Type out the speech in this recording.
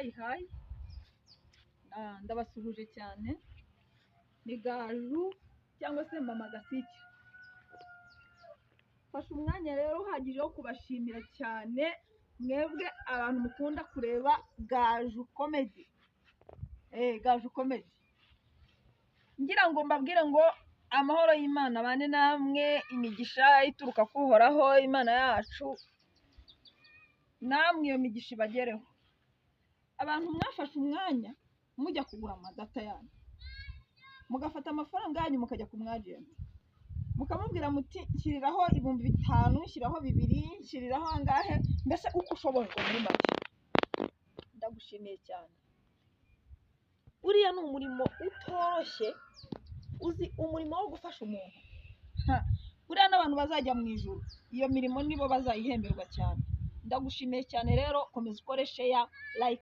Hi hi, ndabasuhuje cyane, ni Gaju cyangwa se Mama Gasike. Mfashe umwanya rero uhagije wo kubashimira cyane mwebwe abantu mukunda kureba Gaju Comedy. Gaju Comedy. Ngira ngo mbabwire ngo amahoro y'Imana abane namwe, imigisha ituruka ku Uhoraho Imana yacu, namwe iyo migisha ibagereho. Abantu mwafashe umwanya mujya kugura amadata yanyu, mugafata amafaranga yanyu mukajya ku mwajenti, mukamubwira muti nshyiriraho 5000, nshyiraho 2, nshyiriraho angahe, mbese uko ushoboye muri make. Ndagushimiye cyane. Uriya ni umurimo utoroshye, uzi umurimo wo gufasha umuntu. Buriya n'abantu bazajya mu ijuru, iyo mirimo nibo bazayihemberwa cyane. Ndagushimiye cyane rero, komeza ukore share, like.